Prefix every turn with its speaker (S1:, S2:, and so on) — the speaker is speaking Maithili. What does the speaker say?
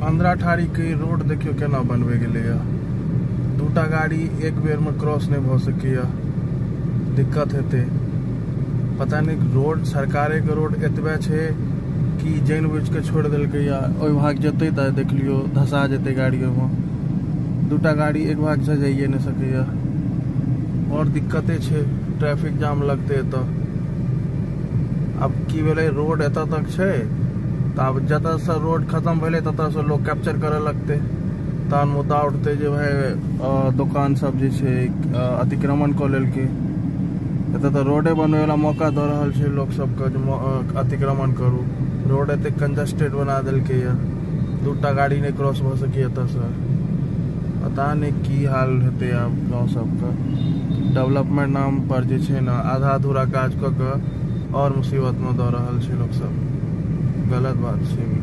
S1: अंधराठाढ़ीके रोड देखियौ केना बनबै गेलैए। दूटा गाड़ी एक बेरमे क्रॉस नहि भऽ सकैए, दिक्कत हेतै। पता नहि रोड सरकारेके रोड एतबे छै कि जानि बुझिके छोड़ि देलकैए। ओहि भाग जेतै तऽ देख लियौ, धसा जेतै गाड़ी ओहिमे। दूटा गाड़ी एक भागसँ जाइए नहि सकैए। आओर दिक्कते छै, ट्रैफिक जाम लगतै एतऽ। आब की भेलै, रोड एतऽ तक छै तऽ आब जतऽसँ रोड खतम भेलै, ततऽसँ लोक कैप्चर करऽ लगतै। तहन मुद्दा उठतै जे भाय, दोकान सब जे छै अतिक्रमण कऽ लेलकै। एतऽ तऽ रोडे बनबैवला मौका दऽ रहल छै लोक सबके जे अतिक्रमण करू। रोड एते कंजस्टेड बना देलकैए, दूटा गाड़ी नहि क्रॉस भऽ सकैए एतऽसँ। पता नहि की हाल हेतै आब गाँव सबके। डेवलपमेंट नाम पर जे छै ने, आधा अधूरा काज कऽ कऽ आओर मुसीबतमे दऽ रहल छै लोक सब। गलत बात छै।